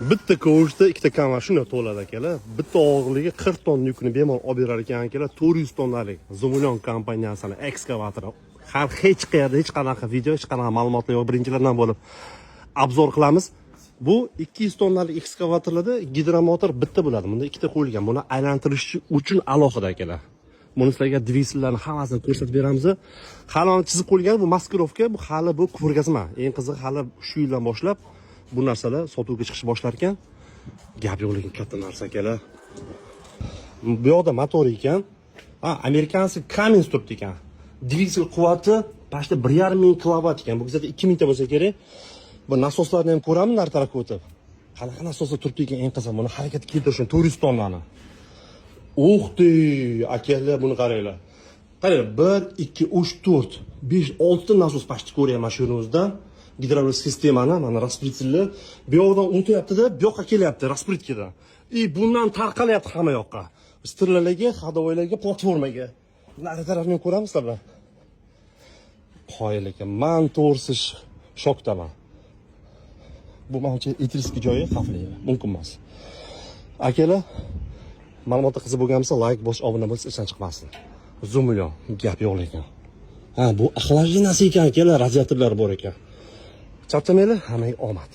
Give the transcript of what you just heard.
Bitta kovushda ikkita kamar shunday to'ladi, akalar. Bitta og'irligi 40 tonna yukni bemalol olib berar ekan, akalar. 400 tonnalik Zumilon kompaniyasini ekskavatori. Har hech qayerda hech qanaqa video, hech qanaqa ma'lumotlar yo'q. Birinchilardan bo'lib обзор qilamiz. Bu 200 tonnalik ekskavatorlarda gidromotor bitta bo'ladi. Bunda ikkita qo'yilgan. Buni aylantirish uchun alohida, akalar. Buni sizlarga dvigatellarni hammasini ko'rsatib beramiz. Hali uni chizib qo'yilgan bu maskirovka, bu hali bu ko'rgazma. Eng qizig'i, hali shu yildan boshlab bu narsalar sotuvga chiqish boshlar ekan. Gap yo'q, lekin katta narsa, akalar. Bu yoqda motor ekan. Ha, американский Cummins turibdi ekan. Dvigatel quvvati почти 1,5 ming kilovat ekan. Bu bizda 2000 ta bo'lsa kerak. Bu nasoslarni ham ko'ramiz nari tarafga o'tib. Qanaqa nasoslar turibdi ekan, eng qizig'i, buni harakatga keltirish uchun 400 tonnani. Ух ты, akalar, buni qaranglar. Qaranglar, 1, 2, 3, 4, 5, 6 ta nasos почти ko'ryapman shu o'zidan. Gidravlik sistemani, mana распределитель lar bu yoqdan o'tyapti-da, bu yoqqa kelyapti распрытка dan. И bundan tarqalyapti hamma yoqqa. Strillalarga, ходовой larga, platformaga. Nari tarafini ham ko'ramiz sizlar bilan. Qoyil ekan. Man to'g'risi shokdaman. Bu manimcha электрический joyi xavfli, mumkin emas. Akalar, ma'lumotga qiziq bo'lgan bo'lsa, layk bosish, obuna bo'lish esdan chiqmasin. Zumilon, gap yo'q lekin. Ha, bu охлаждение si ekan, akalar, radiatorlar bor ekan. Charchamanglar, hammaga omad.